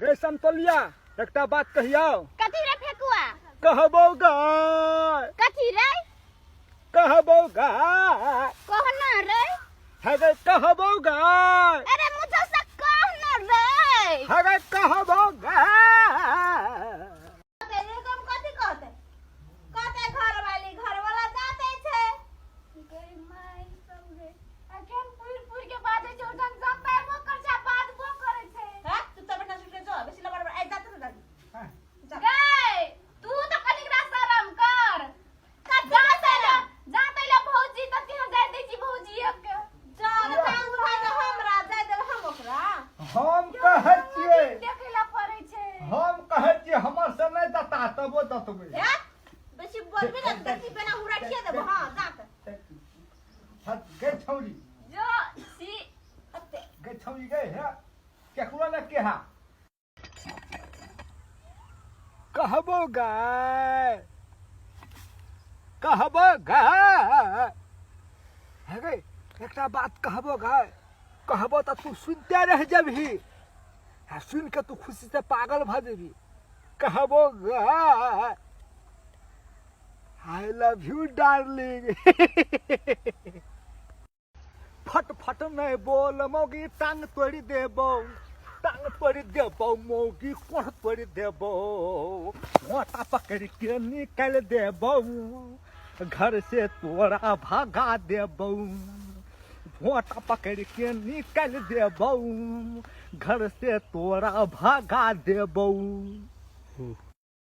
गे समतोलिया, एकटा बात कहियौ। कथी रे फेकुआ? कहबौ गाय। कथी रे? कहबौ गाय। कहना रे। हे गे कहबौ गाय। अरे मुझे से कहना रे। हे गे कहबौ गाय। तेरे कम कथी कहते? कहते घर वाली, घर वाला जाते छे। गई माई सब रे, अखन पुर पुर के बाजै छै, ओठाम जपेबो कर छै, बाजबो करै छै। हां, तू त बेटा सुन के जो बेसी लबड़ आई जात न जा। गई, तू त कनिक रा शरम कर। जाते ले, जाते ले भौजी त तिहाँ जाय दै छी भौजी के। जा टांग उठा दे हमरा, जाय देब हम ओकरा। हम कहै छियै, देखै ला पड़ै छै। हम कहै छियै हमर से नहि दता तबो दतबै। हे, बेसी बोलबे न त बिना हुराठिए देबो। हां, जात। हट गे छौरी। जो सी अते गे छौरी गे, हे केकरो ने केहा। कहबो गाय, कहबो गाय। हे गे, एकटा बात कहबो गाय। कहबो तऽ तू सुनते रह जेबही आ सुनि कऽ तू खुशी से पागल भऽ जेबही। कहबो गाय, I love you darling. फट फट नहीं बोल मौगी, टांग तोड़ि देबौ, टांग तोड़ि देबौ मौगी, कोढ़ तोड़ि देबौ, मोटा पकड़ि के निकालि देबौ, घर से तोरा भगा देबौ, भोटा पकड़ि के निकालि देबौ, घर से तोरा भगा देबौ।